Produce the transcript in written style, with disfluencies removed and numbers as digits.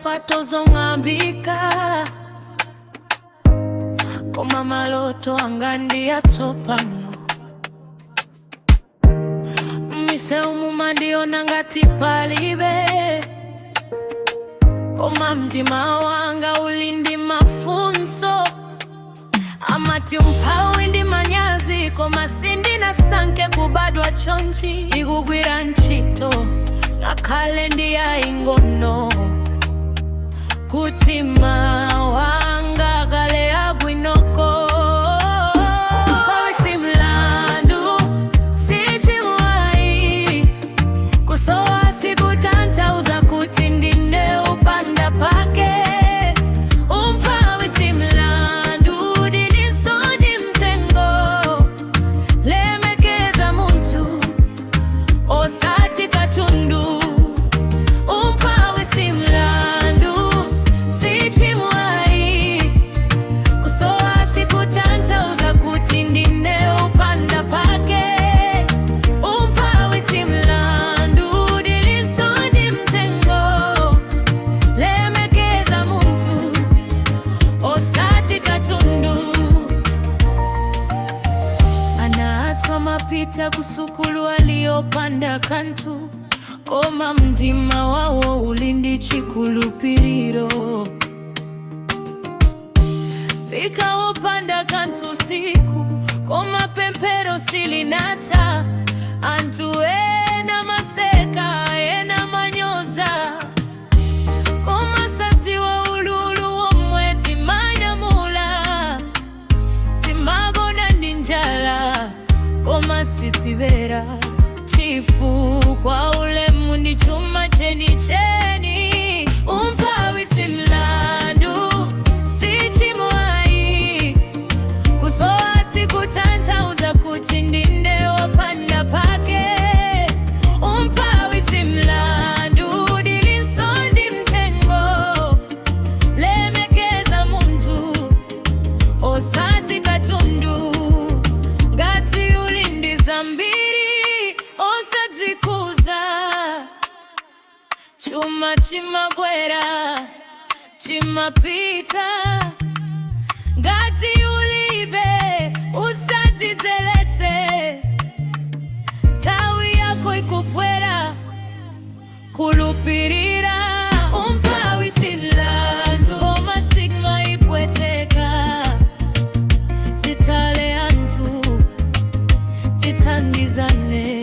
Nsapato zong'ambika, koma maloto anga ndi atsopano. M'miseu mumandiona ngati palibe, koma mtima wanga uli ndi mafunso. Amati umphawi ndi manyazi, koma sindinasankhe kubadwa chonchi. Ndikugwira ntchito ngakhale ndi yaing'ono kuti mawa akhale abwinoko. Umphawi si mlandu, si tchimo ayi. Kusowa sikutanthauza kuti ndine opanda pake. Umphawi si mlandu, ndilinso ndi mtengo. Lemekeza munthu, osati katundu. Umphawi si mlandu, si tchimo ayi. Kusowa sikutanthauza kuti ndine opanda pake. Umphawi si mlandu, ndilinso ndi mtengo. Lemekeza munthu, osati katundu. Ana athu amapita kusukulu ali opanda kanthu, koma mtima wawo uli ndi chikhulupiriro. Fika opanda kanthu usiku, koma pemphero silinatha. Anthu ena amaseka, ena amanyoza, koma sadziwa ululu omwe timanyamula. Timagona ndi njala, koma sitibera, chifukwa ulemu ndi chuma chenicheni. Umphawi si mlandu, si tchimo ayi. Kusowa sikutanthauza kuti ndine opanda pake. Umphawi si mlandu, ndilinso ndi mtengo. Lemekeza munthu, osati katundu. Ngati uli ndi zambiri, osadzikuza. Chuma chimabwera, chimapita. Ngati ulibe, usadzidzeretse. Nthawi yako ikubwera, khulupirira. Umphawi si mlandu, koma stigma ipweteka. Tikhale anthu, tithandizane.